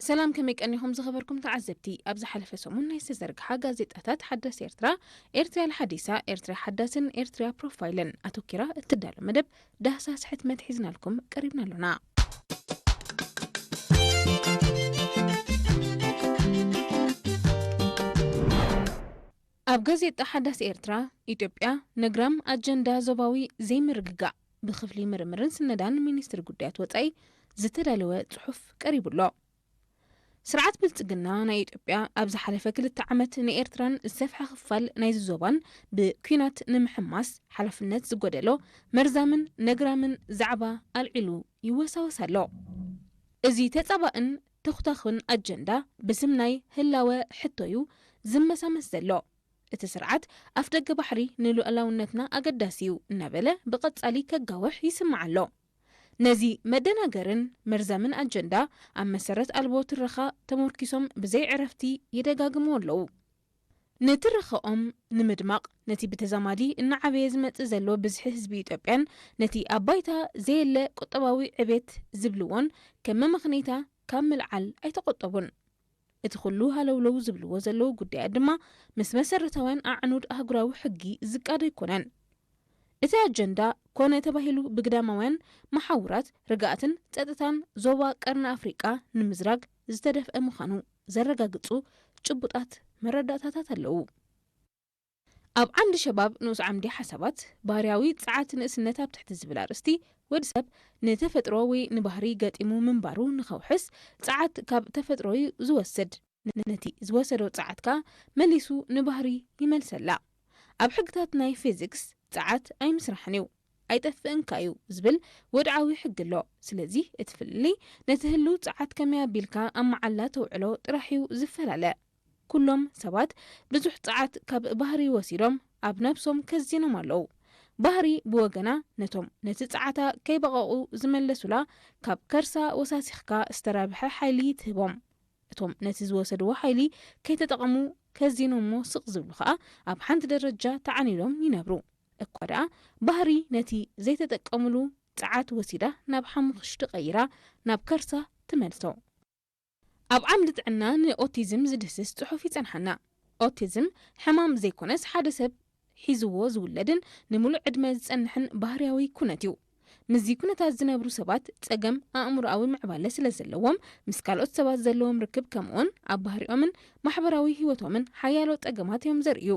ሰላም፣ ከመይ ቀኒኹም ዝኸበርኩም ተዓዘብቲ? ኣብ ዝሓለፈ ሰሙን ናይ ዝተዘርግሓ ጋዜጣታት ሓዳስ ኤርትራ፣ ኤርትርያ ሓዲሳ፣ ኤርትርያ ሓዳስን ኤርትርያ ፕሮፋይልን ኣተኪራ እትዳሎ መደብ ዳህሳስ ሕትመት ሒዝናልኩም ቀሪብና ኣሎና። ኣብ ጋዜጣ ሓዳስ ኤርትራ፣ ኢትዮጵያ ነግራም ኣጀንዳ ዞባዊ ዘይምርግጋእ ብክፍሊ ምርምርን ስነዳን ሚኒስትሪ ጉዳያት ወጻኢ ዝተዳለወ ጽሑፍ ቀሪቡ ኣሎ። ስርዓት ብልጽግና ናይ ኢትዮጵያ ኣብ ዝሓለፈ ክልተ ዓመት ንኤርትራን ዝሰፍሐ ክፋል ናይዚ ዞባን ብኲናት ንምሕማስ ሓላፍነት ዝጎደሎ መርዛምን ነግራምን ዛዕባ ኣልዒሉ ይወሳወስ ኣሎ። እዚ ተጻባእን ተኹታኽን ኣጀንዳ ብስም ናይ ህላወ ሕቶዩ ዝመሳመስ ዘሎ። እቲ ስርዓት ኣፍደገ ባሕሪ ንሉዓላውነትና ኣገዳሲ እዩ እናበለ ብቐጻሊ ከጋውሕ ይስማዕ ኣሎ። ነዚ መደናገርን መርዛምን ኣጀንዳ ኣብ መሰረት ኣልቦ ትረኻ ተመርኪሶም ብዘይ ዕረፍቲ ይደጋግምዎ ኣለዉ። ንትረኸኦም ንምድማቕ ነቲ ብተዛማዲ እናዓበየ ዝመጽእ ዘሎ ብዝሒ ህዝቢ ኢትዮጵያን ነቲ ኣብ ባይታ ዘየለ ቁጠባዊ ዕቤት ዝብልዎን ከም መመኽነይታ ካብ ምልዓል ኣይተቖጠቡን። እቲ ኩሉ ሃለውለው ዝብልዎ ዘለዉ ጉዳያት ድማ ምስ መሰረታውያን ኣዕኑድ ኣህጉራዊ ሕጊ ዝቃዶ ኣይኮነን። እቲ ኣጀንዳ ኮነ ተባሂሉ ብግዳማውያን መሓውራት ርግኣትን ጸጥታን ዞባ ቀርኒ ኣፍሪቃ ንምዝራግ ዝተደፍአ ምዃኑ ዘረጋግጹ ጭቡጣት መረዳእታታት ኣለዉ። ኣብ ዓምዲ ሸባብ ንኡስ ዓምዲ ሓሳባት ባህርያዊ ጸዓት ንእስነት ኣብ ትሕቲ ዝብል ኣርእስቲ፣ ወዲ ሰብ ንተፈጥሮ ወይ ንባህሪ ገጢሙ ምንባሩ ንኸውሕስ ጸዓት ካብ ተፈጥሮ እዩ ዝወስድ። ነቲ ዝወሰዶ ጸዓት ከኣ መሊሱ ንባህሪ ይመልሰላ። ኣብ ሕግታት ናይ ፊዚክስ ጸዓት ኣይምስራሕን እዩ፣ ኣይጠፍእንካ እዩ ዝብል ወድዓዊ ሕጊ ኣሎ። ስለዚ እቲ ፍልልይ ነቲ ህልው ጸዓት ከመይ ኣቢልካ ኣብ መዓላ ተውዕሎ ጥራሕ እዩ ዝፈላለ። ኩሎም ሰባት ብዙሕ ጸዓት ካብ ባህሪ ወሲዶም ኣብ ነብሶም ከዚኖም ኣለዉ። ባህሪ ብወገና ነቶም ነቲ ጸዓታ ከይበቐቑ ዝመለሱላ ካብ ከርሳ ወሳሲኽካ ዝተራብሐ ሓይሊ ትህቦም። እቶም ነቲ ዝወሰድዎ ሓይሊ ከይተጠቐሙ ከዚኖሞ ስቕ ዝብሉ ኸኣ ኣብ ሓንቲ ደረጃ ተዓኒዶም ይነብሩ። እኳ ደኣ ባህሪ ነቲ ዘይተጠቀሙሉ ጸዓት ወሲዳ ናብ ሓሙኽሽቲ ቀይራ ናብ ከርሳ ትመልሶ። ኣብ ዓምዲ ጥዕና ንኦቲዝም ዝድህስስ ጽሑፍ ይጸንሓና። ኦቲዝም ሕማም ዘይኮነስ ሓደ ሰብ ሒዝዎ ዝውለድን ንምሉእ ዕድመ ዝጸንሕን ባህርያዊ ኩነት እዩ። ምስዚ ኩነታት ዝነብሩ ሰባት ጸገም ኣእምሮኣዊ ምዕባለ ስለ ዘለዎም ምስ ካልኦት ሰባት ዘለዎም ርክብ ከምኡውን ኣብ ባህሪኦምን ማሕበራዊ ህይወቶምን ሓያሎ ጸገማት እዮም ዘርእዩ።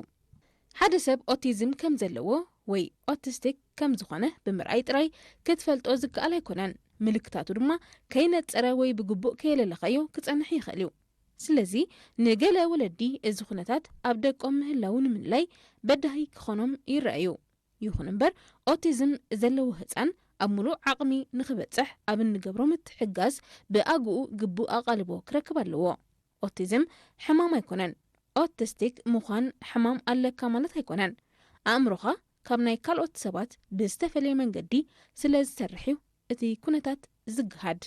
ሓደ ሰብ ኦቲዝም ከም ዘለዎ ወይ ኦቲስቲክ ከም ዝኾነ ብምርኣይ ጥራይ ክትፈልጦ ዝከኣል ኣይኮነን። ምልክታቱ ድማ ከይነጸረ ወይ ብግቡእ ከየለለኻዮ ክጸንሕ ይኽእል እዩ። ስለዚ ንገለ ወለዲ እዚ ኩነታት ኣብ ደቆም ምህላው ንምልላይ በዳሂ ክኾኖም ይረኣዩ። ይኹን እምበር ኦቲዝም ዘለዎ ህጻን ኣብ ምሉእ ዓቕሚ ንኽበጽሕ ኣብ እንገብሮ ምትሕግጋዝ ብኣግኡ ግቡእ ኣቓልቦ ክረክብ ኣለዎ። ኦቲዝም ሕማም ኣይኮነን። ኦቲስቲክ ምዃን ሕማም ኣለካ ማለት ኣይኮነን። ኣእምሮኻ ካብ ናይ ካልኦት ሰባት ብዝተፈለየ መንገዲ ስለ ዝሰርሕ እዩ እቲ ኩነታት ዝግሃድ።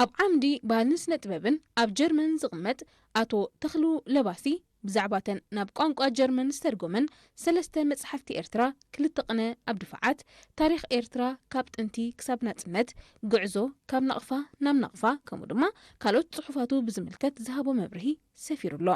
ኣብ ዓምዲ ባህልን ስነ ጥበብን ኣብ ጀርመን ዝቕመጥ ኣቶ ተኽሉ ለባሲ ብዛዕባተን ናብ ቋንቋ ጀርመን ዝተርጎመን ሰለስተ መጽሓፍቲ ኤርትራ፣ ክልተ ቅነ ኣብ ድፋዓት፣ ታሪኽ ኤርትራ ካብ ጥንቲ ክሳብ ናጽነት፣ ጉዕዞ ካብ ናቕፋ ናብ ናቕፋ፣ ከምኡ ድማ ካልኦት ጽሑፋቱ ብዝምልከት ዝሃቦ መብርሂ ሰፊሩ ኣሎ።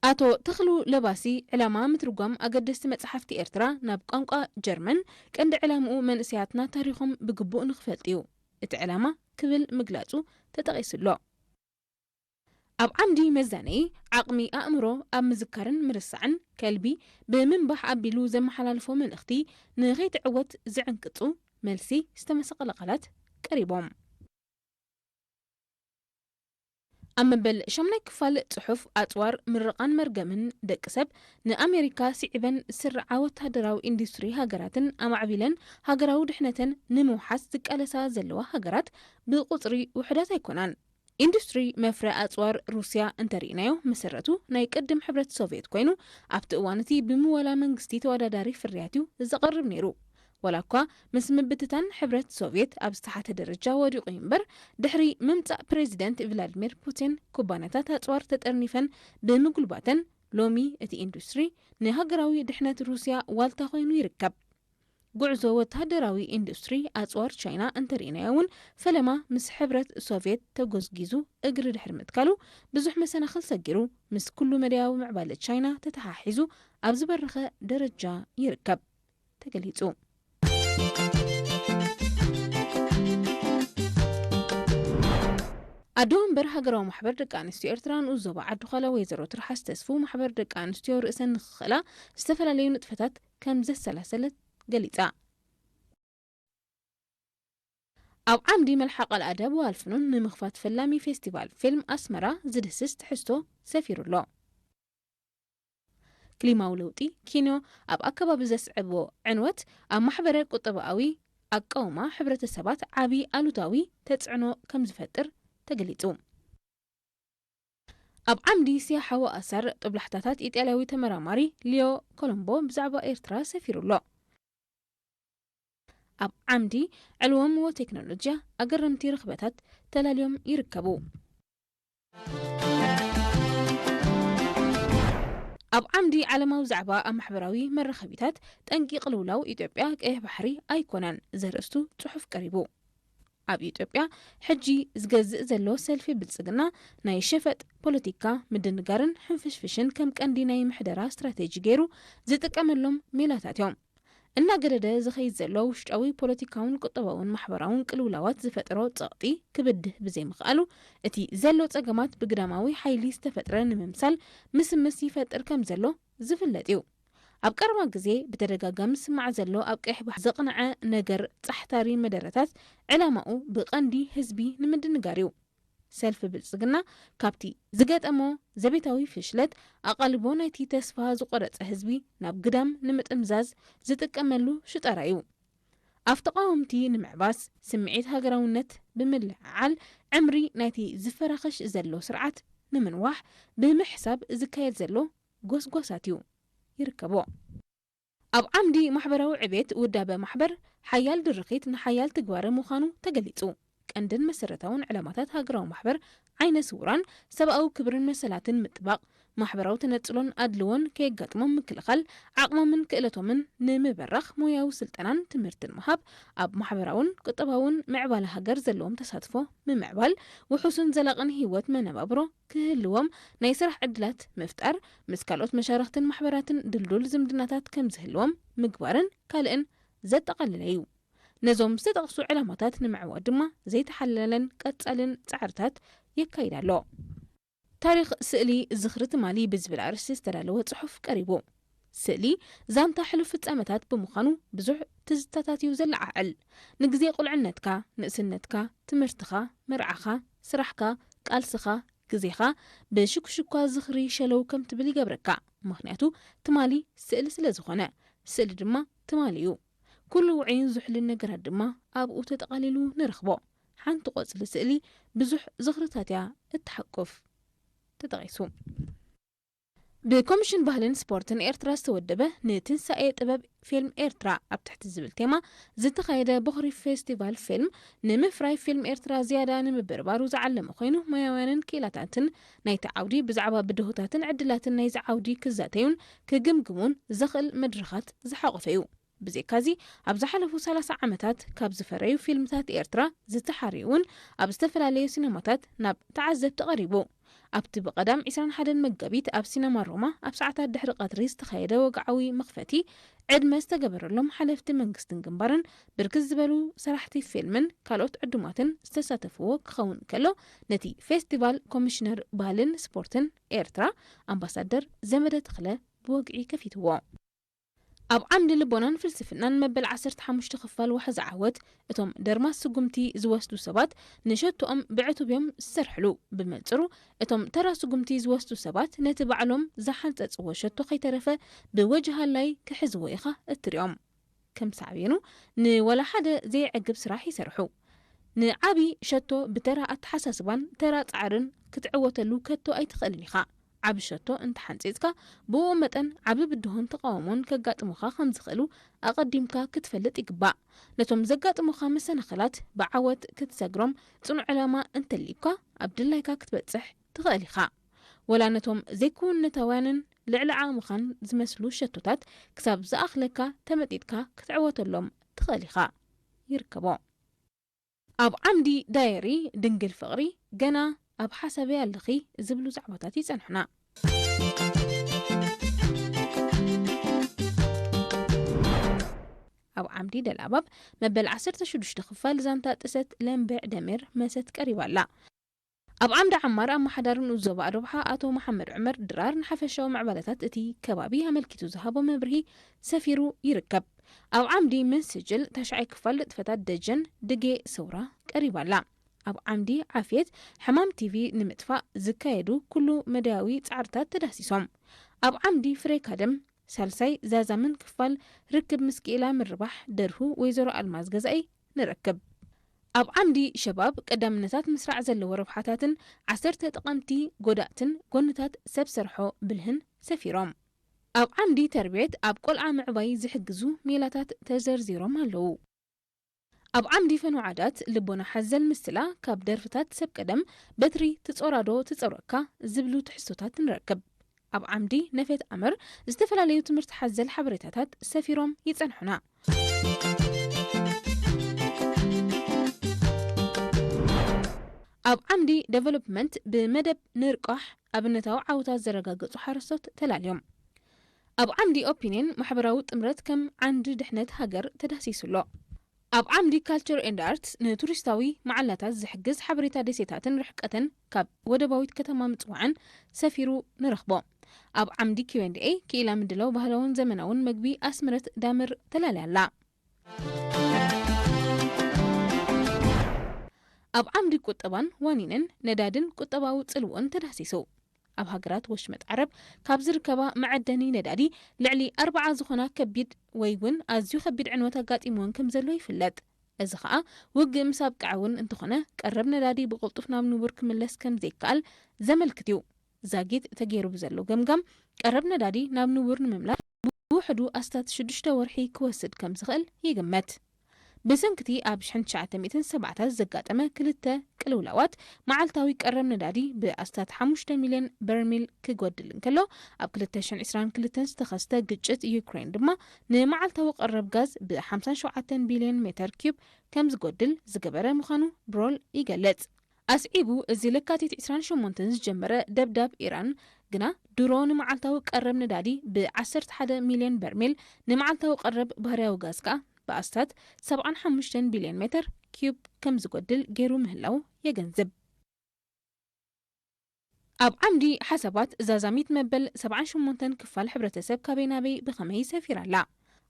ኣቶ ተኽሉ ለባሲ፣ ዕላማ ምትርጓም ኣገደስቲ መጽሓፍቲ ኤርትራ ናብ ቋንቋ ጀርመን ቀንዲ ዕላምኡ መንእሰያትና ታሪኾም ብግቡእ ንኽፈልጡ እዩ እቲ ዕላማ ክብል ምግላጹ ተጠቒሱ ኣሎ። ኣብ ዓምዲ መዛነዪ ዓቕሚ ኣእምሮ ኣብ ምዝካርን ምርሳዕን ከልቢ ብምንባሕ ኣቢሉ ዘመሓላልፎ መልእኽቲ ንኸይትዕወት ዝዕንቅጹ መልሲ ዝተመሰቐለ ቃላት ቀሪቦም። ኣብ መበል ሻምናይ ክፋል ጽሑፍ ኣጽዋር ምርቓን መርገምን ደቂ ሰብ ንኣሜሪካ ስዒበን ዝስርዓ ወታደራዊ ኢንዱስትሪ ሃገራትን ኣማዕቢለን ሃገራዊ ድሕነተን ንምውሓስ ዝቃለሳ ዘለዋ ሃገራት ብቁጽሪ ውሑዳት ኣይኮናን። ኢንዱስትሪ መፍረ ኣጽዋር ሩስያ እንተርኢናዮ መሰረቱ ናይ ቅድም ሕብረት ሶቭየት ኮይኑ ኣብቲ እዋን እቲ ብምወላ መንግስቲ ተወዳዳሪ ፍርያት እዩ ዘቐርብ ነይሩ። ወላ እኳ ምስ ምብትታን ሕብረት ሶቭየት ኣብ ዝተሓተ ደረጃ ወዲቑ እዩ እምበር፣ ድሕሪ ምምጻእ ፕሬዚደንት ቭላድሚር ፑቲን ኩባንያታት ኣጽዋር ተጠርኒፈን ብምጉልባተን ሎሚ እቲ ኢንዱስትሪ ንሃገራዊ ድሕነት ሩስያ ዋልታ ኮይኑ ይርከብ። ጉዕዞ ወተሃደራዊ ኢንዱስትሪ ኣጽዋር ቻይና እንተርኢናዮ እውን፣ ፈለማ ምስ ሕብረት ሶቭየት ተጎዝጊዙ እግሪ ድሕሪ ምትካሉ፣ ብዙሕ መሰናኽል ሰጊሩ፣ ምስ ኩሉ መዳያዊ ምዕባለ ቻይና ተተሓሒዙ ኣብ ዝበረኸ ደረጃ ይርከብ ተገሊጹ። ኣዶ ወንበር ሃገራዊ ማሕበር ደቂ ኣንስትዮ ኤርትራ ንኡስ ዞባ ዓዲ ዃላ ወይዘሮ ትርሓስ ተስፉ፣ ማሕበር ደቂ ኣንስትዮ ርእሰን ንኽኽእላ ዝተፈላለዩ ንጥፈታት ከም ዘሰላሰለት ገሊጻ። ኣብ ዓምዲ መልሓቕ ቃል ኣደብ ዋልፍኑን ንምኽፋት ፈላሚ ፌስቲቫል ፊልም ኣስመራ ዝድህስስ ትሕዝቶ ሰፊሩ ኣሎ። ክሊማዊ ለውጢ ኪኖ ኣብ ኣከባቢ ዘስዕቦ ዕንወት ኣብ ማሕበረ ቁጠባዊ ኣቃውማ ሕብረተሰባት ዓቢ ኣሉታዊ ተጽዕኖ ከም ዝፈጥር ተገሊጹ። ኣብ ዓምዲ ሲያሓ ወኣሰር ጦብላሕታታት ኢጣልያዊ ተመራማሪ ሊዮ ኮሎምቦ ብዛዕባ ኤርትራ ሰፊሩ ኣሎ። ኣብ ዓምዲ ዕልዎም ወቴክኖሎጂያ ኣገረምቲ ርኽበታት ተላልዮም ይርከቡ። ኣብ ዓምዲ ዓለማዊ ዛዕባ ኣብ ማሕበራዊ መራኸቢታት፣ ጠንቂ ቅልውላው ኢትዮጵያ ቀይሕ ባሕሪ ኣይኮነን ዘርእስቱ ጽሑፍ ቀሪቡ። ኣብ ኢትዮጵያ ሕጂ ዝገዝእ ዘሎ ሰልፊ ብልጽግና፣ ናይ ሸፈጥ ፖለቲካ፣ ምድንጋርን ሕንፍሽፍሽን ከም ቀንዲ ናይ ምሕደራ ስትራቴጂ ገይሩ ዝጥቀመሎም ሜላታት እዮም። እናገደደ ዝኸይድ ዘሎ ውሽጣዊ ፖለቲካውን ቁጠባውን ማሕበራውን ቅልውላዋት ዝፈጠሮ ጸቕጢ ክብድህ ብዘይምኽኣሉ፣ እቲ ዘሎ ጸገማት ብግዳማዊ ሓይሊ ዝተፈጥረ ንምምሳል ምስምስ ይፈጥር ከም ዘሎ ዝፍለጥ እዩ። ኣብ ቀረባ ግዜ ብተደጋጋሚ ዝስማዕ ዘሎ ኣብ ቀይሕ ባሕሪ ዘቕንዐ ነገር ጻሕታሪ መደረታት፣ ዕላማኡ ብቐንዲ ህዝቢ ንምድንጋር እዩ። ሰልፊ ብልጽግና ካብቲ ዝገጠሞ ዘቤታዊ ፍሽለት ኣቓልቦ ናይቲ ተስፋ ዝቖረጸ ህዝቢ ናብ ግዳም ንምጥምዛዝ ዝጥቀመሉ ሽጠራ እዩ። ኣብ ተቓወምቲ ንምዕባስ፣ ስምዒት ሃገራውነት ብምልዕዓል፣ ዕምሪ ናይቲ ዝፈራኸሽ ዘሎ ስርዓት ንምንዋሕ ብምሕሳብ ዝካየድ ዘሎ ጎስጓሳት እዩ ይርከቦ። ኣብ ዓምዲ ማሕበራዊ ዕቤት ውዳበ ማሕበር ሓያል ድርኺት ንሓያል ትግባረ ምዃኑ ተገሊጹ። ቀንድን መሰረታውን ዕላማታት ሃገራዊ ማሕበር ዓይነ ስውራን ሰብኣዊ ክብርን መሰላትን ምጥባቕ፣ ማሕበራዊ ተነጽሎን ኣድልዎን ከየጋጥሞም ምክልኻል፣ ዓቕሞምን ክእለቶምን ንምብራኽ ሞያዊ ስልጠናን ትምህርትን ምሃብ፣ ኣብ ማሕበራውን ቁጠባውን ምዕባለ ሃገር ዘለዎም ተሳትፎ ምምዕባል፣ ውሑስን ዘላቕን ህይወት መነባብሮ ክህልዎም ናይ ስራሕ ዕድላት ምፍጣር፣ ምስ ካልኦት መሻርኽትን ማሕበራትን ድልዱል ዝምድናታት ከም ዝህልዎም ምግባርን ካልእን ዘጠቓለለ እዩ። ነዞም ዝተጠቕሱ ዕላማታት ንምዕዋት ድማ ዘይተሓለለን ቀጻልን ጻዕርታት የካይድ ኣሎ። ታሪኽ ስእሊ ዝኽሪ ትማሊ ብዝብል ኣርእስቲ ዝተዳለወ ጽሑፍ ቀሪቡ። ስእሊ ዛንታ ሕሉፍ ፍጻመታት ብምዃኑ ብዙሕ ትዝታታት እዩ ዘለዓዕል። ንግዜ ቁልዕነትካ፣ ንእስነትካ፣ ትምህርትኻ፣ መርዓኻ፣ ስራሕካ፣ ቃልስኻ፣ ግዜኻ ብሽኩሽኳ ዝኽሪ ሸለው ከም ትብል ይገብረካ። ምኽንያቱ ትማሊ ስእሊ ስለ ዝኾነ፣ ስእሊ ድማ ትማሊ እዩ። ኩሉ ውዑይን ዝሑልን ነገራት ድማ ኣብኡ ተጠቓሊሉ ንረኽቦ። ሓንቲ ቆጽሊ ስእሊ ብዙሕ ዝኽርታት እያ እትሓቁፍ። ተጠቒሱ። ብኮሚሽን ባህልን ስፖርትን ኤርትራ ዝተወደበ ንትንሳኤ ጥበብ ፊልም ኤርትራ ኣብ ትሕቲ ዝብል ቴማ ዝተኻየደ ቦኽሪ ፌስቲቫል ፊልም፣ ንምፍራይ ፊልም ኤርትራ ዝያዳ ንምብርባሩ ዝዓለመ ኮይኑ፣ ሞያውያንን ክኢላታትን ናይቲ ዓውዲ ብዛዕባ ብድሆታትን ዕድላትን ናይዚ ዓውዲ ክዛተዩን ክግምግሙን ዘኽእል መድረኻት ዝሓቖፈ እዩ። ብዘይካዚ፣ ኣብ ዝሓለፉ ሰላሳ ዓመታት ካብ ዝፈረዩ ፊልምታት ኤርትራ ዝተሓርዩ እውን ኣብ ዝተፈላለዩ ሲነማታት ናብ ተዓዘብቲ ቀሪቡ። ኣብቲ ብቐዳም ዕስራን ሓደን መጋቢት ኣብ ሲነማ ሮማ ኣብ ሰዓታት ድሕሪ ቀትሪ ዝተኻየደ ወግዓዊ መኽፈቲ፣ ዕድመ ዝተገበረሎም ሓለፍቲ መንግስትን ግንባርን ብርክት ዝበሉ ሰራሕቲ ፊልምን ካልኦት ዕዱማትን ዝተሳተፍዎ ክኸውን ከሎ፣ ነቲ ፌስቲቫል ኮሚሽነር ባህልን ስፖርትን ኤርትራ ኣምባሳደር ዘመደ ተኽለ ብወግዒ ከፊትዎ። ኣብ ዓምዲ ልቦናን ፍልስፍናን መበል ዓሰርተ ሓሙሽተ ክፋል ዋሕዚ ዓወት፣ እቶም ደርማስ ስጉምቲ ዝወስዱ ሰባት ንሸቶኦም ብዕቱብ እዮም ዝሰርሕሉ። ብመንጽሩ፣ እቶም ተራ ስጉምቲ ዝወስዱ ሰባት ነቲ ባዕሎም ዝሓንጸጽዎ ሸቶ ከይተረፈ ብወጅሃ ሃላይ ክሕዝዎ ኢኻ እትሪኦም። ከም ሳዕቤኑ፣ ንወላ ሓደ ዘየዕግብ ስራሕ ይሰርሑ። ንዓቢ ሸቶ ብተራ ኣተሓሳስባን ተራ ጻዕርን ክትዕወተሉ ከቶ ኣይትኽእልን ኢኻ። ዓቢ ሸቶ እንተሓንጺጽካ፣ ብኡ መጠን ዓቢ ብድሆን ተቓውሞን ከጋጥሙኻ ከም ዝኽእሉ ኣቐዲምካ ክትፈልጥ ይግባእ። ነቶም ዘጋጥሙኻ መሰናኽላት ብዓወት ክትሰግሮም ጽኑዕ ዕላማ እንተልዩካ፣ ኣብ ድላይካ ክትበጽሕ ትኽእል ኢኻ። ወላ ነቶም ዘይክውንነታውያንን ልዕሊ ዓቕምኻን ዝመስሉ ሸቶታት ክሳብ ዝኣኽለካ ተመጢጥካ ክትዕወተሎም ትኽእል ኢኻ። ይርከቦ። ኣብ ዓምዲ ዳየሪ ድንግል ፍቕሪ፣ ገና ኣብ ሓሳበይ ኣለኺ ዝብሉ ዛዕባታት ይጸንሑና። ኣብ ዓምዲ ደልኣባብ መበል ዓሰርተ ሽዱሽተ ክፋል ዛንታ ጥሰት ለምበዕ ደሜር መሰት ቀሪባ ኣላ። ኣብ ዓምዲ ዓማር ኣመሓዳሪ ንኡስ ዞባ ኣዶብሓ ኣቶ መሓመድ ዑመር ድራር ንሓፈሻዊ ምዕባለታት እቲ ከባቢ ኣመልኪቱ ዝሃቦ መብርሂ ሰፊሩ ይርከብ። ኣብ ዓምዲ ምን ስጅል ታሽዓይ ክፋል ንጥፈታት ደጀን ድጌ ሰውራ ቀሪባ ኣላ። ኣብ ዓምዲ ዓፍየት ሕማም ቲቪ ንምጥፋእ ዝካየዱ ኩሉ መዳያዊ ጻዕርታት ተዳህሲሶም። ኣብ ዓምዲ ፍሬ ካደም ሳልሳይ ዛዛምን ክፋል ርክብ ምስ ክኢላ ምርባሕ ደርሁ ወይዘሮ ኣልማዝ ገዛኢ ንረክብ። ኣብ ዓምዲ ሸባብ ቀዳምነታት ምስራዕ ዘለዎ ረብሓታትን ዓሰርተ ጠቐምቲ ጎዳእትን ጎንታት ሰብ ሰርሖ ብልህን ሰፊሮም። ኣብ ዓምዲ ተርቤት ኣብ ቆልዓ ምዕባይ ዝሕግዙ ሜላታት ተዘርዚሮም ኣለዉ። ኣብ ዓምዲ ፈኖ ዓዳት ልቦና ሓዘል ምስላ ካብ ደርፍታት ሰብ ቀደም በትሪ ትጾራዶ ትጸውረካ ዝብሉ ትሕዝቶታት ንረክብ። ኣብ ዓምዲ ነፌት ኣምር ዝተፈላለዩ ትምህርቲ ሓዘል ሓበሬታታት ሰፊሮም ይጸንሑና። ኣብ ዓምዲ ዴቨሎፕመንት ብመደብ ንርቋሕ ኣብነታዊ ዓወታት ዘረጋገጹ ሓረስቶት ተላልዮም። ኣብ ዓምዲ ኦፒንየን ማሕበራዊ ጥምረት ከም ዓንዲ ድሕነት ሃገር ተዳህሲሱ ኣሎ። ኣብ ዓምዲ ካልቸር ኤንድ ኣርትስ ንቱሪስታዊ መዓላታት ዝሕግዝ ሓበሬታ ደሴታትን ርሕቀተን ካብ ወደባዊት ከተማ ምጽዋዕን ሰፊሩ ንረኽቦ። ኣብ ዓምዲ ኪው ኤንድ ኤ ክኢላ ምድላው ባህላውን ዘመናውን መግቢ ኣስመረት ዳምር ተላልያ ኣላ። ኣብ ዓምዲ ቁጠባን ዋኒንን ነዳድን ቁጠባዊ ጽልውኡን ተዳህሲሱ። ኣብ ሃገራት ወሽመጥ ዓረብ ካብ ዝርከባ መዐደኒ ነዳዲ ልዕሊ ኣርብዓ ዝኾና ከቢድ ወይ እውን ኣዝዩ ከቢድ ዕንወት ኣጋጢምወን ከም ዘሎ ይፍለጥ። እዚ ኸኣ ውግእ ምስ ኣብቅዐ እውን እንተኾነ ቀረብ ነዳዲ ብቕልጡፍ ናብ ንቡር ክምለስ ከም ዘይከኣል ዘመልክት እዩ። ዛጊት ተገይሩ ብዘሎ ገምጋም ቀረብ ነዳዲ ናብ ንቡር ንምምላስ ብውሕዱ ኣስታት ሽዱሽተ ወርሒ ክወስድ ከም ዝኽእል ይግመት። ብሰንክቲ ኣብ ሽሕን ትሽዓተ ሚእትን ሰብዓታት ዘጋጠመ ክልተ ቅልውላዋት መዓልታዊ ቀረብ ነዳዲ ብኣስታት ሓሙሽተ ሚልዮን በርሚል ክጎድል እንከሎ፣ ኣብ ክልተ ሽሕን ዕስራን ክልተን ዝተኸስተ ግጭት ዩክሬን ድማ ንመዓልታዊ ቀረብ ጋዝ ብ ሓምሳን ሸውዓተን ቢልዮን ሜተር ኪዩብ ከም ዝጎድል ዝገበረ ምዃኑ ብሮል ይገልጽ። ኣስዒቡ፣ እዚ ለካቲት ዕስራን ሸሞንተን ዝጀመረ ደብዳብ ኢራን ግና ድሮ ንመዓልታዊ ቀረብ ነዳዲ ብ ዓሰርተ ሓደ ሚልዮን በርሜል፣ ንመዓልታዊ ቀረብ ባህርያዊ ጋዝ ከኣ ብኣስታት ሰብዓን ሓሙሽተን ቢልዮን ሜተር ኪዩብ ከም ዝጎድል ገይሩ ምህላው የገንዝብ። ኣብ ዓምዲ ሓሳባት ዛዛሚት መበል ሰብዓን ሸሞንተን ክፋል ሕብረተሰብ ካበይ ናበይ ብኸመይ ሰፊራ ኣላ?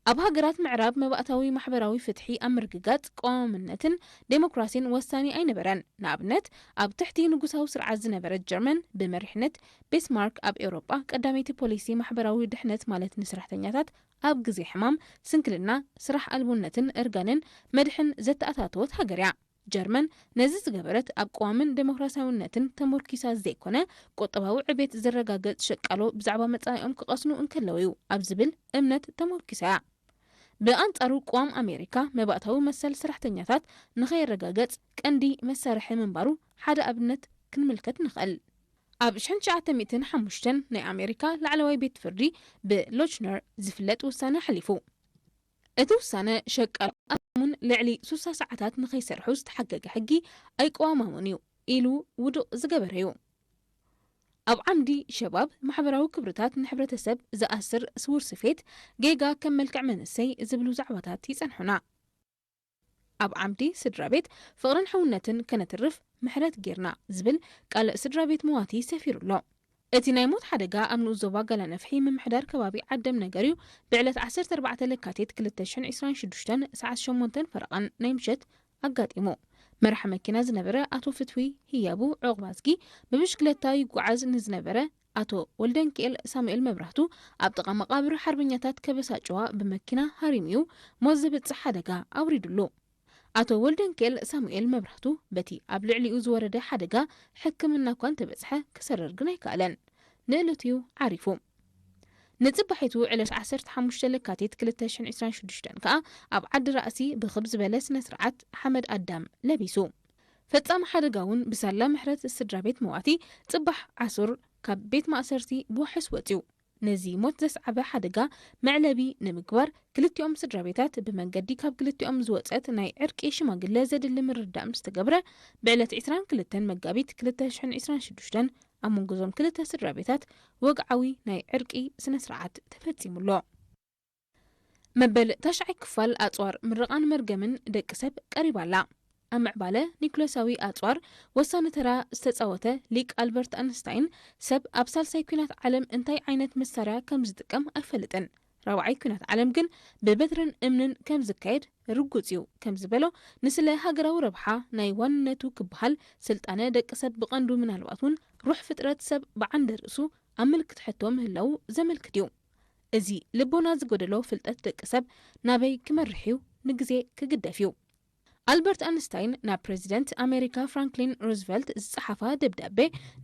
ኣብ ሃገራት ምዕራብ መባእታዊ ማሕበራዊ ፍትሒ ኣብ ምርግጋጽ ቀዋምነትን ዴሞክራሲን ወሳኒ ኣይነበረን። ንኣብነት፣ ኣብ ትሕቲ ንጉሳዊ ስርዓት ዝነበረት ጀርመን ብመሪሕነት ቤስማርክ ኣብ ኤውሮጳ ቀዳመይቲ ፖሊሲ ማሕበራዊ ድሕነት ማለት ንሰራሕተኛታት ኣብ ግዜ ሕማም፣ ስንክልና፣ ስራሕ ኣልቦነትን እርጋንን መድሕን ዘተኣታተወት ሃገር እያ። ጀርመን ነዚ ዝገበረት ኣብ ቅዋምን ዴሞክራሲያውነትን ተመርኪሳ ዘይኮነ፣ ቁጠባዊ ዕቤት ዝረጋገጽ ሸቃሎ ብዛዕባ መጻኢኦም ክቐስኑ እንከለዉ እዩ ኣብ ዝብል እምነት ተመርኪሳ እያ። ብኣንጻሩ ቅዋም ኣሜሪካ መባእታዊ መሰል ሰራሕተኛታት ንኸይረጋገጽ ቀንዲ መሳርሒ ምንባሩ ሓደ ኣብነት ክንምልከት ንኽእል። ኣብ ሽሕን ትሽዓተ ሚእትን ሓሙሽተን ናይ ኣሜሪካ ላዕለዋይ ቤት ፍርዲ ብሎችነር ዝፍለጥ ውሳነ ኣሕሊፉ። እቲ ውሳነ ሸቃሎ ኣሙን ልዕሊ ሱሳ ሰዓታት ንኸይሰርሑ ዝተሓገገ ሕጊ ኣይቅዋማሙን እዩ ኢሉ ውዱቕ ዝገበረ እዩ። ኣብ ዓምዲ ሸባብ ማሕበራዊ ክብርታት ንሕብረተሰብ ዝኣስር ስዉር ስፌት ጌጋ ከም መልክዕ መንእሰይ ዝብሉ ዛዕባታት ይጸንሑና። ኣብ ዓምዲ ስድራ ቤት ፍቕርን ሕውነትን ከነትርፍ ምሕረት ጌርና ዝብል ቃል ስድራ ቤት መዋቲ ሰፊሩ ኣሎ። እቲ ናይ ሞት ሓደጋ ኣብ ንኡስ ዞባ ጋላነፍሒ ምምሕዳር ከባቢ ዓደም ነገርዩ ብዕለት ዓሰርተ ኣርባዕተ ለካቲት ክልተ ሽሕን ዕስራን ሽዱሽተን ሰዓት ሸሞንተን ፈረቓን ናይ ምሸት ኣጋጢሙ። መራሒ መኪና ዝነበረ ኣቶ ፍትዊ ህያቡ ዑቕባዝጊ ብብሽክለታ ይጓዓዝ ንዝነበረ ኣቶ ወልደንኪኤል ሳሙኤል መብራህቱ ኣብ ጥቓ መቓብር ሓርበኛታት ከበሳ ጨዋ ብመኪና ሃሪሙ'ዩ ሞት ዘብጽሕ ሓደጋ ኣውሪዱሉ። ኣቶ ወልደንኪኤል ሳሙኤል መብራህቱ በቲ ኣብ ልዕሊኡ ዝወረደ ሓደጋ ሕክምና እኳ እንተበጽሐ ክሰርር ግን ኣይከኣለን። ንእለቱ'ዩ ዓሪፉ። ንጽባሒቱ ዕለት ዓሰርተ ሓሙሽተ ለካቲት ክልተ ሽሕን ዕስራን ሽዱሽተን ከኣ ኣብ ዓዲ ራእሲ ብኽብ ዝበለ ስነ ስርዓት ሓመድ ኣዳም ለቢሱ። ፈጻሚ ሓደጋ እውን ብሳላ ምሕረት ስድራ ቤት መዋቲ ጽባሕ ዓሱር ካብ ቤት ማእሰርቲ ብዋሕስ ወጺኡ። ነዚ ሞት ዘስዓበ ሓደጋ መዕለቢ ንምግባር ክልቲኦም ስድራ ቤታት ብመንገዲ ካብ ክልቲኦም ዝወጸት ናይ ዕርቂ ሽማግለ ዘድሊ ምርድዳእ ምስ ተገብረ፣ ብዕለት ዕስራን ክልተን መጋቢት ክልተ ሽሕን ዕስራን ሽዱሽተን ኣብ መንጎ እዞም ክልተ ስድራ ቤታት ወግዓዊ ናይ ዕርቂ ስነ ስርዓት ተፈጺሙ ኣሎ። መበል ታሽዓይ ክፋል ኣጽዋር ምርቓን መርገምን ደቂ ሰብ ቀሪባ ኣላ። ኣብ ምዕባለ ኒኩለሳዊ ኣጽዋር ወሳኒ ተራ ዝተጻወተ ሊቅ ኣልበርት ኣንስታይን፣ ሰብ ኣብ ሳልሳይ ኲናት ዓለም እንታይ ዓይነት መሳርያ ከም ዝጥቀም ኣይፈልጥን፣ ራብዓይ ኲናት ዓለም ግን ብበትርን እምንን ከም ዝካየድ ርጉጽ እዩ ከም ዝበሎ፣ ንስለ ሃገራዊ ረብሓ ናይ ዋንነቱ ክበሃል ስልጣነ ደቂ ሰብ ብቐንዱ ምናልባት እውን ሩሕ ፍጥረት ሰብ ብዓንደ ርእሱ ኣብ ምልክት ሕቶ ምህላው ዘመልክት እዩ። እዚ ልቦና ዝጎደሎ ፍልጠት ደቂ ሰብ ናበይ ክመርሕ እዩ? ንግዜ ክግደፍ እዩ። ኣልበርት ኣንስታይን ናብ ፕሬዚደንት ኣሜሪካ ፍራንክሊን ሩዝቨልት ዝጸሓፋ ደብዳቤ፣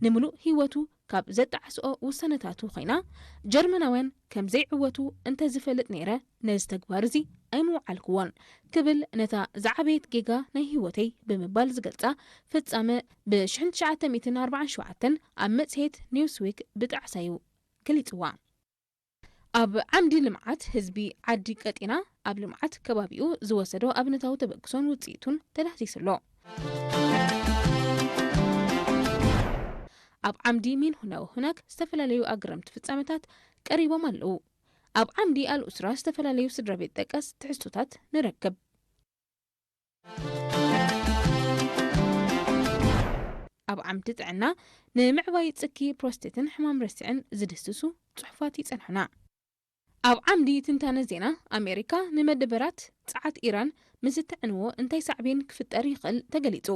ንምሉእ ህይወቱ ካብ ዘጣዕስኦ ውሳነታቱ ኮይና፣ ጀርመናውያን ከም ዘይዕወቱ እንተዝፈልጥ ነይረ፣ ነዚ ተግባር እዚ ኣይምውዓልክዎን ክብል ነታ ዝዓበየት ጌጋ ናይ ህይወተይ ብምባል ዝገልጻ ፍጻመ ብ ሽሕን ትሽዓተ ሚእትን ኣርባዓን ሸውዓተን ኣብ መጽሔት ኒውስዊክ ብጣዕሳ እዩ ገሊጽዋ። ኣብ ዓምዲ ልምዓት ህዝቢ ዓዲ ቀጢና ኣብ ልምዓት ከባቢኡ ዝወሰዶ ኣብነታዊ ተበግሶን ውፅኢቱን ተዳህሲሱ ኣሎ። ኣብ ዓምዲ ሚን ሁነው ሁነክ ዝተፈላለዩ ኣግረምቲ ፍጻመታት ቀሪቦም ኣለዉ። ኣብ ዓምዲ ኣልኡስራ ዝተፈላለዩ ስድራ ቤት ጠቀስ ትሕዝቶታት ንረክብ። ኣብ ዓምዲ ጥዕና ንምዕባይ ጽኪ ፕሮስቴትን ሕማም ረሲዕን ዝድስሱ ጽሑፋት ይጸንሑና። ኣብ ዓምዲ ትንታነ ዜና ኣሜሪካ ንመደበራት ጸዓት ኢራን ምስ እትዕንዎ እንታይ ሳዕቤን ክፍጠር ይኽእል ተገሊጹ።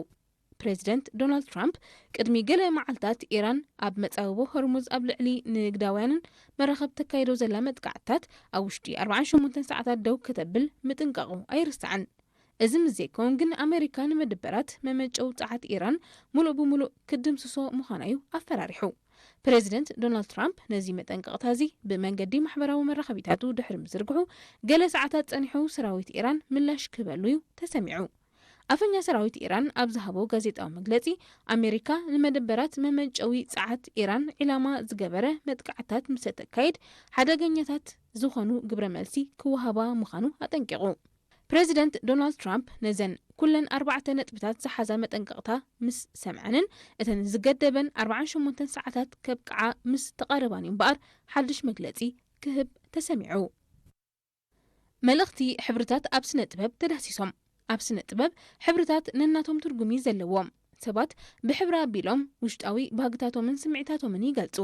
ፕሬዚደንት ዶናልድ ትራምፕ ቅድሚ ገለ መዓልታት ኢራን ኣብ መጻብቦ ሆርሙዝ ኣብ ልዕሊ ንግዳውያንን መራኸብ ተካይዶ ዘላ መጥቃዕትታት ኣብ ውሽጢ ኣርባዓን ሸሞንተን ሰዓታት ደው ከተብል ምጥንቃቑ ኣይርሳዕን። እዚ ምስ ዘይከውን ግን ኣሜሪካ ንመደበራት መመንጨዊ ጸዓት ኢራን ሙሉእ ብሙሉእ ክድምስሶ ምዃና እዩ ኣፈራሪሑ። ፕሬዚደንት ዶናልድ ትራምፕ ነዚ መጠንቀቕታ እዚ ብመንገዲ ማሕበራዊ መራኸቢታቱ ድሕሪ ምዝርግሑ፣ ገለ ሰዓታት ጸኒሑ ሰራዊት ኢራን ምላሽ ክህበሉ እዩ ተሰሚዑ። ኣፈኛ ሰራዊት ኢራን ኣብ ዝሃቦ ጋዜጣዊ መግለጺ፣ ኣሜሪካ ንመደበራት መመንጨዊ ጸዓት ኢራን ዒላማ ዝገበረ መጥቃዕታት ምስ እተካይድ፣ ሓደገኛታት ዝኾኑ ግብረ መልሲ ክወሃባ ምዃኑ ኣጠንቂቑ። ፕሬዚደንት ዶናልድ ትራምፕ ነዘን ኩለን ኣርባዕተ ነጥብታት ዝሓዛ መጠንቀቕታ ምስ ሰምዐንን እተን ዝገደበን ኣርባዓን ሸሞንተን ሰዓታት ከብቅዓ ምስ ተቓረባን እዩ እምበኣር ሓድሽ መግለጺ ክህብ ተሰሚዑ። መልእኽቲ ሕብርታት ኣብ ስነ ጥበብ ተዳህሲሶም። ኣብ ስነ ጥበብ ሕብርታት ነናቶም ትርጉም እዩ ዘለዎም። ሰባት ብሕብሪ ኣቢሎም ውሽጣዊ ባህግታቶምን ስምዒታቶምን ይገልጹ።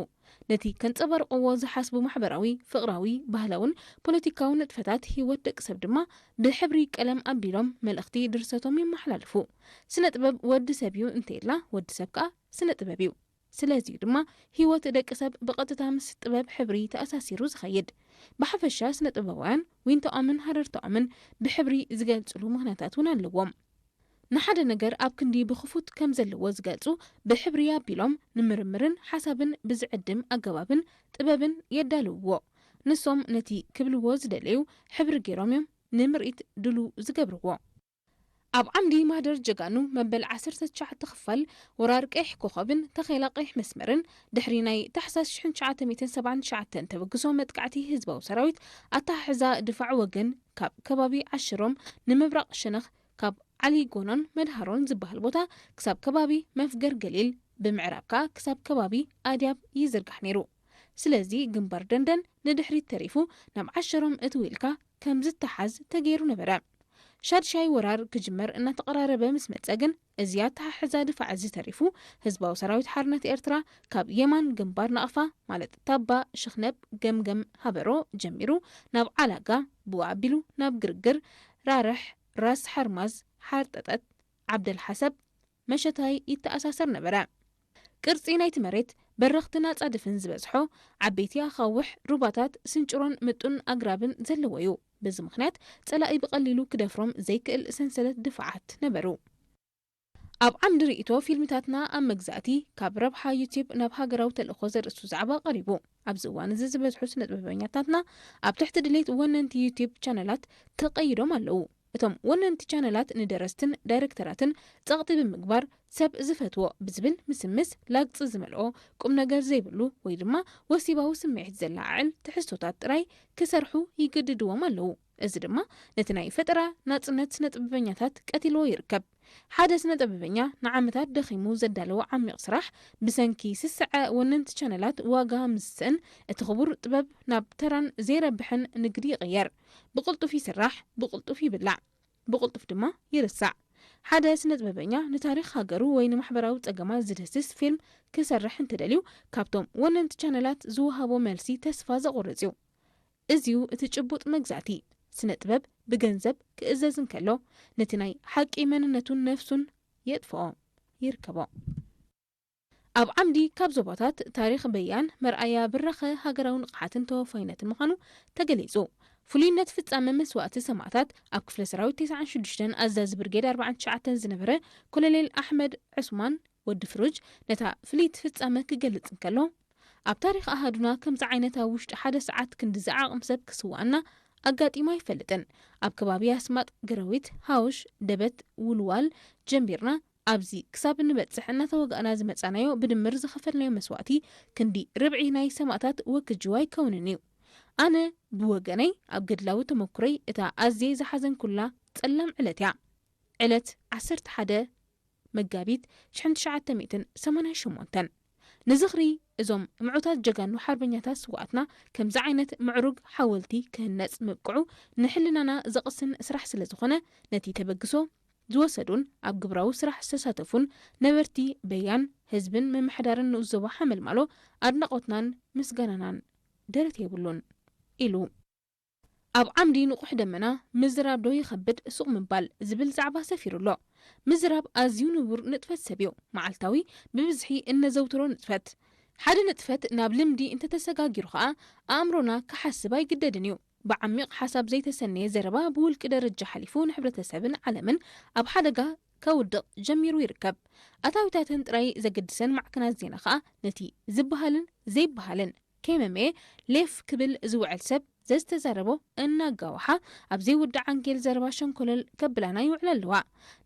ነቲ ከንጸባርቕዎ ዝሓስቡ ማሕበራዊ፣ ፍቕራዊ፣ ባህላውን ፖለቲካዊ ንጥፈታት ህይወት ደቂ ሰብ ድማ ብሕብሪ ቀለም ኣቢሎም መልእኽቲ ድርሰቶም የመሓላልፉ። ስነ ጥበብ ወዲ ሰብ እዩ እንተይላ ወዲ ሰብ ከኣ ስነ ጥበብ እዩ። ስለዚ እዩ ድማ ህይወት ደቂ ሰብ ብቐጥታ ምስ ጥበብ ሕብሪ ተኣሳሲሩ ዝኸይድ። ብሓፈሻ ስነ ጥበባውያን ዊንታኦምን ሃረርታኦምን ብሕብሪ ዝገልጽሉ ምኽንያታት እውን ኣለዎም። ንሓደ ነገር ኣብ ክንዲ ብኽፉት ከም ዘለዎ ዝገልጹ ብሕብሪ ኣቢሎም ንምርምርን ሓሳብን ብዝዕድም ኣገባብን ጥበብን የዳልውዎ። ንሶም ነቲ ክብልዎ ዝደለዩ ሕብሪ ገይሮም እዮም ንምርኢት ድሉ ዝገብርዎ። ኣብ ዓምዲ ማህደር ጀጋኑ መበል ዓሰርተ ትሽዓተ ክፋል ወራር ቀይሕ ኮኸብን ተኼላ ቀይሕ መስመርን ድሕሪ ናይ ታሕሳስ ሽሕን ትሽዓተ ሚእትን ሰብዓን ትሽዓተን ተበግሶ መጥቃዕቲ ህዝባዊ ሰራዊት ኣተሓሕዛ ድፋዕ ወገን ካብ ከባቢ ዓሽሮም ንምብራቕ ሸነኽ ካብ ዓሊ ጎኖን መድሃሮን ዝበሃል ቦታ ክሳብ ከባቢ መፍገር ገሊል ብምዕራብ ከኣ ክሳብ ከባቢ ኣድያብ ይዝርጋሕ ነይሩ። ስለዚ ግንባር ደንደን ንድሕሪት ተሪፉ ናብ ዓሽሮም እትው ኢልካ ከም ዝተሓዝ ተገይሩ ነበረ። ሻድሻይ ወራር ክጅመር እናተቐራረበ ምስ መጸ ግን እዚ ኣተሓሕዛ ድፋዕ እዚ ተሪፉ ህዝባዊ ሰራዊት ሓርነት ኤርትራ ካብ የማን ግንባር ናቕፋ ማለት ታባ፣ ሽኽነብ፣ ገምገም፣ ሃበሮ ጀሚሩ ናብ ዓላጋ፣ ብኡ ኣቢሉ ናብ ግርግር፣ ራርሕ፣ ራስ ሓርማዝ፣ ሓርጠጠት፣ ዓብደል ሓሰብ፣ መሸታይ ይተኣሳሰር ነበረ። ቅርጺ ናይቲ መሬት በረኽትን ኣጻድፍን ዝበዝሖ፣ ዓበይቲ ኣኻውሕ፣ ሩባታት፣ ስንጭሮን ምጡን ኣግራብን ዘለዎ እዩ። በዚ ምኽንያት ጸላኢ ብቐሊሉ ክደፍሮም ዘይክእል ሰንሰለት ድፋዓት ነበሩ። ኣብ ዓምዲ ርእይቶ ፊልምታትና ኣብ መግዛእቲ ካብ ረብሓ ዩቲዩብ ናብ ሃገራዊ ተልእኾ ዘርእስቱ ዛዕባ ቀሪቡ። ኣብዚ እዋን እዚ ዝበዝሑ ስነ ጥበበኛታትና ኣብ ትሕቲ ድሌት ወነንቲ ዩቲዩብ ቻነላት ተቐይዶም ኣለዉ። እቶም ወነንቲ ቻነላት ንደረስትን ዳይረክተራትን ጸቕጢ ብምግባር ሰብ ዝፈትዎ ብዝብል ምስምስ ላግጺ ዝመልኦ ቁም ነገር ዘይብሉ ወይ ድማ ወሲባዊ ስምዒት ዘለዓዕል ትሕዝቶታት ጥራይ ክሰርሑ ይግድድዎም ኣለዉ። እዚ ድማ ነቲ ናይ ፈጠራ ናጽነት ስነ ጥበበኛታት ቀቲልዎ ይርከብ። ሓደ ስነ ጥበበኛ ንዓመታት ደኺሙ ዘዳለዎ ዓሚቕ ስራሕ ብሰንኪ ስስዐ ወነንቲ ቻነላት ዋጋ ምስ ስእን እቲ ክቡር ጥበብ ናብ ተራን ዘይረብሕን ንግዲ ይቕየር። ብቕልጡፍ ይስራሕ፣ ብቕልጡፍ ይብላዕ፣ ብቕልጡፍ ድማ ይርሳዕ። ሓደ ስነ ጥበበኛ ንታሪኽ ሃገሩ ወይ ንማሕበራዊ ጸገማት ዝድህስስ ፊልም ክሰርሕ እንተደልዩ ካብቶም ወነንቲ ቻነላት ዝወሃቦ መልሲ ተስፋ ዘቑርጽ እዩ። እዚዩ እቲ ጭቡጥ መግዛእቲ። ስነ ጥበብ ብገንዘብ ክእዘዝ እንከሎ ነቲ ናይ ሓቂ መንነቱን ነፍሱን የጥፍኦ፣ ይርከቦ። ኣብ ዓምዲ ካብ ዞባታት ታሪኽ በያን መርኣያ ብራኸ ሃገራዊ ንቕሓትን ተወፋይነትን ምዃኑ ተገሊጹ። ፍሉይነት ፍጻመ መስዋእቲ ሰማእታት ኣብ ክፍለ ሰራዊት ተስዓን ሽዱሽተን ኣዛዚ ብርጌድ ኣርባዓን ትሽዓተን ዝነበረ ኮሎኔል ኣሕመድ ዕስማን ወዲ ፍሩጅ ነታ ፍልይቲ ፍጻመ ክገልጽ እንከሎ፣ ኣብ ታሪኽ ኣሃዱና ከምዚ ዓይነት ኣብ ውሽጢ ሓደ ሰዓት ክንድዚ ዓቕሚ ሰብ ክስዋኣና ኣጋጢሙ ኣይፈልጥን። ኣብ ከባቢ ኣስማጥ፣ ገረዊት፣ ሃውሽ፣ ደበት፣ ውልዋል ጀሚርና ኣብዚ ክሳብ ንበጽሕ እናተዋጋእና ዝመጻናዮ ብድምር ዝኸፈልናዮ መስዋእቲ ክንዲ ርብዒ ናይ ሰማእታት ወክጅዋ ኣይከውንን እዩ። ኣነ ብወገነይ ኣብ ገድላዊ ተመኩሮይ እታ ኣዝየ ዝሓዘንኩላ ጸላም ዕለት እያ። ዕለት ዓሰርተ ሓደ መጋቢት ሽሕን ትሽዓተ ሚእትን ሰማንያን ሸሞንተን። ንዝኽሪ እዞም ምዑታት ጀጋኑ ሓርበኛታት ስውኣትና ከምዚ ዓይነት ምዕሩግ ሓወልቲ ክህነጽ ምብቅዑ ንሕልናና ዘቕስን ስራሕ ስለ ዝኾነ ነቲ ተበግሶ ዝወሰዱን ኣብ ግብራዊ ስራሕ ዝተሳተፉን ነበርቲ በያን ህዝብን ምምሕዳርን ንኡስ ዞባ ሓመልማሎ ኣድናቖትናን ምስጋናናን ደረት የብሉን ኢሉ። ኣብ ዓምዲ ንቑሕ ደመና ምዝራብ ዶ ይኸብድ ሱቕ ምባል ዝብል ዛዕባ ሰፊሩ ኣሎ። ምዝራብ ኣዝዩ ንቡር ንጥፈት ሰብ እዩ። መዓልታዊ ብብዝሒ እነዘውትሮ ንጥፈት። ሓደ ንጥፈት ናብ ልምዲ እንተተሰጋጊሩ ኸኣ ኣእምሮና ክሓስብ ኣይግደድን እዩ። ብዓሚቕ ሓሳብ ዘይተሰነየ ዘረባ ብውልቂ ደረጃ ሓሊፉ ንሕብረተሰብን ዓለምን ኣብ ሓደጋ ከውድቕ ጀሚሩ ይርከብ። ኣታዊታተን ጥራይ ዘገድሰን ማዕከናት ዜና ኸኣ ነቲ ዝበሃልን ዘይበሃልን ከይመምየ ሌፍ ክብል ዝውዕል ሰብ ዘዝተዛረቦ እናጋወሓ ኣብ ዘይውዳእ ዓንኬል ዘረባ ሸንኮለል ከብላና ይውዕላ ኣለዋ።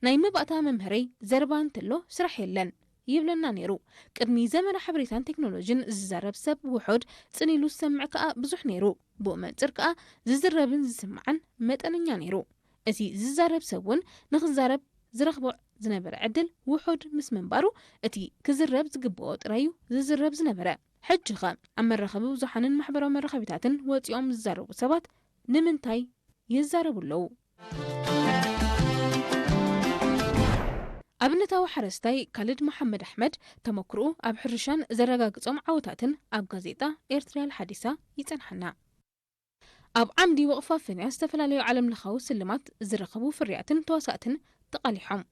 ናይ መባእታ መምህረይ ዘረባ እንተሎ ስራሕ የለን ይብለና ነይሩ። ቅድሚ ዘመነ ሓበሬታን ቴክኖሎጂን ዝዛረብ ሰብ ውሑድ ጽን ኢሉ ዝሰምዕ ከኣ ብዙሕ ነይሩ። ብኡ መንጽር ከኣ ዝዝረብን ዝስማዕን መጠነኛ ነይሩ። እቲ ዝዛረብ ሰብ እውን ንኽዛረብ ዝረኽቦ ዝነበረ ዕድል ውሑድ ምስ ምንባሩ እቲ ክዝረብ ዝግብኦ ጥራይ እዩ ዝዝረብ ዝነበረ። ሕጂ ኸ ኣብ መራኸቢ ብዙሓንን ማሕበራዊ መራኸቢታትን ወጺኦም ዝዛረቡ ሰባት ንምንታይ ይዛረቡ ኣለዉ? ኣብነታዊ ሓረስታይ ካልድ መሓመድ ኣሕመድ ተመክሮኡ ኣብ ሕርሻን ዘረጋግጾም ዓወታትን ኣብ ጋዜጣ ኤርትርያ ሓዲሳ ይጸንሓና። ኣብ ዓምዲ ወቕፋ ፍንያ ዝተፈላለዩ ዓለምለኻዊ ስልማት ዝረኸቡ ፍርያትን ተዋሳእትን ተቓሊሖም።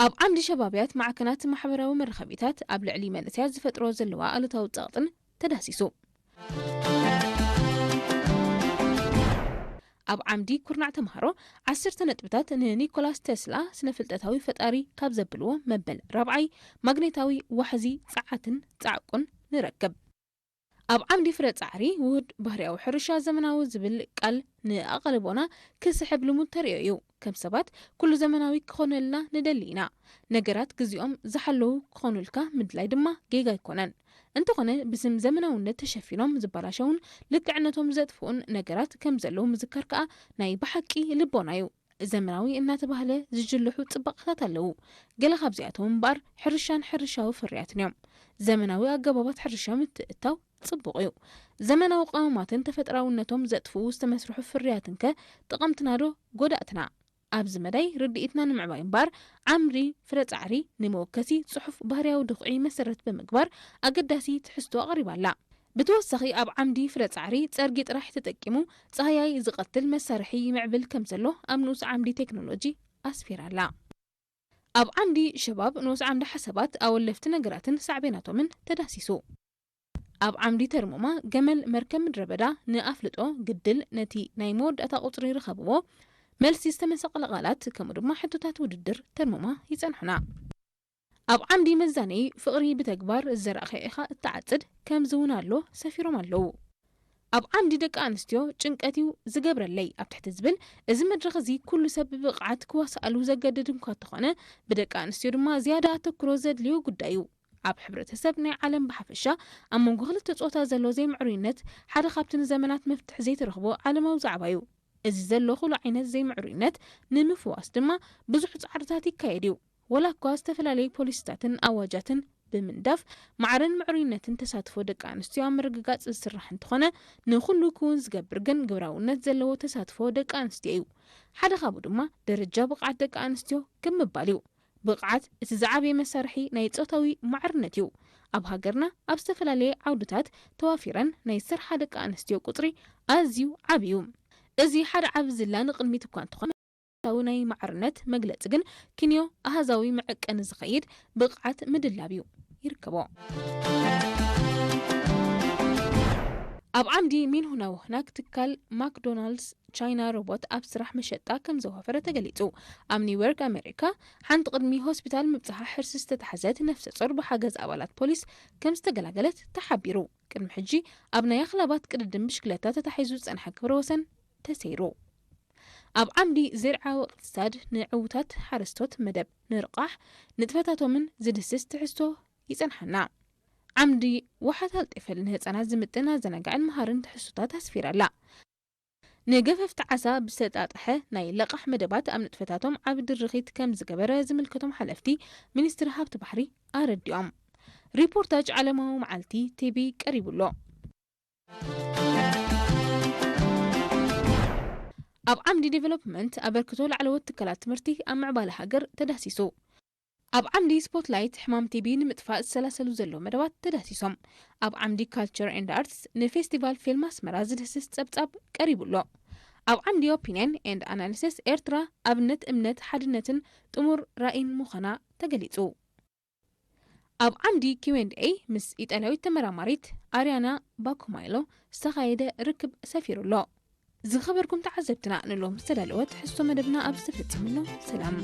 ኣብ ዓምዲ ሸባብያት ማዕከናት ማሕበራዊ መራኸቢታት ኣብ ልዕሊ መንእሰያት ዝፈጥሮ ዘለዋ ኣሉታዊ ጸቕጥን ተዳህሲሱ። ኣብ ዓምዲ ኩርናዕ ተምሃሮ ዓሰርተ ነጥብታት ንኒኮላስ ቴስላ ስነ ፍልጠታዊ ፈጣሪ ካብ ዘብልዎ መበል ራብዓይ ማግኔታዊ ዋሕዚ ጸዓትን ጻዕቁን ንረክብ። ኣብ ዓምዲ ፍረ ጻዕሪ ውሁድ ባህርያዊ ሕርሻ ዘመናዊ ዝብል ቃል ንኣቓልቦና ክስሕብ ልሙድ ተርእዮ እዩ። ከም ሰባት ኩሉ ዘመናዊ ክኾነልና ንደሊ ኢና። ነገራት ግዜኦም ዝሓለዉ ክኾኑልካ ምድላይ ድማ ጌጋ ኣይኮነን። እንተኾነ ብስም ዘመናውነት ተሸፊኖም ዝበላሸውን ልክዕነቶም ዘጥፍኡን ነገራት ከም ዘለዉ ምዝካር ከኣ ናይ ብሓቂ ልቦና እዩ። ዘመናዊ እናተባህለ ዝጅልሑ ጽባቐታት ኣለዉ። ገለ ካብዚኣቶም እምበኣር ሕርሻን ሕርሻዊ ፍርያትን እዮም። ዘመናዊ ኣገባባት ሕርሻ ምትእትታው ጽቡቕ እዩ። ዘመናዊ ቀመማትን ተፈጥራውነቶም ዘጥፍኡ ዝተመስርሑ ፍርያትንከ ጠቐምትና ዶ ጎዳእትና? ኣብዚ መዳይ ርድኢትና ንምዕባይ እምበኣር ዓምዲ ፍረ ጻዕሪ ንመወከሲ ጽሑፍ ባህርያዊ ድኹዒ መሰረት ብምግባር ኣገዳሲ ትሕዝቶ ኣቕሪባ ኣላ። ብተወሳኺ ኣብ ዓምዲ ፍረ ጻዕሪ ጸርጊ ጥራሕ ተጠቂሙ ጻህያይ ዝቐትል መሳርሒ ይምዕብል ከም ዘሎ ኣብ ንኡስ ዓምዲ ቴክኖሎጂ ኣስፊራ ኣላ። ኣብ ዓምዲ ሸባብ ንኡስ ዓምዲ ሓሳባት ኣወለፍቲ ነገራትን ሳዕቤናቶምን ተዳህሲሱ። ኣብ ዓምዲ ተርሞማ ገመል መርከብ ምድረ በዳ ንኣፍልጦ ግድል ነቲ ናይ መወዳእታ ቁጽሪ ርኸብዎ መልሲ ዝተመሰቐለ ቃላት ከምኡ ድማ ሕቶታት ውድድር ተርሞማ ይጸንሑና። ኣብ ዓምዲ መዛነዪ ፍቕሪ ብተግባር ዘራእኻ ኢኻ እትዓጽድ ከምዚ እውን ኣሎ ሰፊሮም ኣለዉ። ኣብ ዓምዲ ደቂ ኣንስትዮ ጭንቀት እዩ ዝገብረለይ ኣብ ትሕቲ ዝብል እዚ መድረኽ እዚ ኩሉ ሰብ ብብቕዓት ክዋስኣሉ ዘገድድ እንኳ እንተኾነ፣ ብደቂ ኣንስትዮ ድማ ዝያዳ ኣተኩሮ ዘድልዮ ጉዳይ እዩ። ኣብ ሕብረተሰብ ናይ ዓለም ብሓፈሻ ኣብ መንጎ ክልተ ጾታ ዘሎ ዘይምዕሩይነት ሓደ ካብቲ ንዘመናት መፍትሒ ዘይተረኽቦ ዓለማዊ ዛዕባ እዩ። እዚ ዘሎ ኩሉ ዓይነት ዘይምዕሩይነት ንምፍዋስ ድማ ብዙሕ ጻዕርታት ይካየድ እዩ። ወላ እኳ ዝተፈላለዩ ፖሊሲታትን ኣዋጃትን ብምንዳፍ ማዕረን ምዕሩይነትን ተሳትፎ ደቂ ኣንስትዮ ኣብ ምርግጋጽ ዝስራሕ እንተኾነ፣ ንኹሉ ክውን ዝገብር ግን ግብራውነት ዘለዎ ተሳትፎ ደቂ ኣንስትዮ እዩ። ሓደ ካብኡ ድማ ደረጃ ብቕዓት ደቂ ኣንስትዮ ክብ ምባል እዩ። ብቕዓት እቲ ዝዓበየ መሳርሒ ናይ ጾታዊ ማዕርነት እዩ። ኣብ ሃገርና ኣብ ዝተፈላለየ ዓውድታት ተዋፊረን ናይ ዝሰርሓ ደቂ ኣንስትዮ ቁጽሪ ኣዝዩ ዓቢ እዩ። እዚ ሓደ ዓቢ ዝላ ንቕድሚት እኳ እንተኾነ፣ ኣሃዛዊ ናይ ማዕርነት መግለጺ ግን ክንዮ ኣሃዛዊ መዐቀኒ ዝኸይድ ብቕዓት ምድላብ እዩ ይርከቦ። ኣብ ዓምዲ ሚንሁናው ናክ ትካል ማክዶናልድስ ቻይና ሮቦት ኣብ ስራሕ መሸጣ ከም ዘዋፈረ ተገሊጹ። ኣብ ኒውዮርክ ኣሜሪካ ሓንቲ ቅድሚ ሆስፒታል ምብጽሓ ሕርሲ ዝተታሕዘት ነፍሰ ጾር ብሓገዝ ኣባላት ፖሊስ ከም ዝተገላገለት ተሓቢሩ። ቅድሚ ሕጂ ኣብ ናይ ኣኽላባት ቅድድም ብሽክለታ ተታሒዙ ዝጸንሐ ክብረ ወሰን ተሰይሩ። ኣብ ዓምዲ ዘርዓዊ እቕትሳድ ንዕዉታት ሓረስቶት መደብ ንርቓሕ ንጥፈታቶምን ዝድስስ ትሕዝቶ ይጸንሓና። ዓምዲ ዋሓት ኣልጢፈል ንህጻናት ዝምጥን ኣዘናጋዕን መሃርን ትሕዝቶታት ኣስፊራ ኣላ። ንገፈፍቲ ዓሳ ብዝተጣጥሐ ናይ ለቓሕ መደባት ኣብ ንጥፈታቶም ዓቢ ድርኺት ከም ዝገበረ ዝምልከቶም ሓለፍቲ ሚኒስትሪ ሃብቲ ባሕሪ ኣረዲኦም። ሪፖርታጅ ዓለማዊ መዓልቲ ቲቢ ቀሪቡ ኣሎ። ኣብ ዓምዲ ዴቨሎፕመንት ኣበርክቶ ላዕለዎት ትካላት ትምህርቲ ኣብ ምዕባለ ሃገር ተዳሲሱ። ኣብ ዓምዲ ስፖትላይት ሕማም ቲቢ ንምጥፋእ ዝሰላሰሉ ዘለዉ መደባት ተዳሲሶም። ኣብ ዓምዲ ካልቸር ኤንድ ኣርትስ ንፌስቲቫል ፊልም ኣስመራ ዝድህስስ ጸብጻብ ቀሪቡ ኣሎ። ኣብ ዓምዲ ኦፒንየን ኤንድ ኣናሊሲስ ኤርትራ ኣብነት እምነት ሓድነትን ጥሙር ራእይን ምዃና ተገሊጹ። ኣብ ዓምዲ ኪው ኤንድ ኤ ምስ ኢጣልያዊት ተመራማሪት ኣርያና ባኩማይሎ ዝተኻየደ ርክብ ሰፊሩ ኣሎ። ዝኸበርኩም ተዓዘብትና ንሎም ዝተዳለወ ትሕዝቶ መደብና ኣብ ዝተፈጸመ ኣሎ። ሰላም።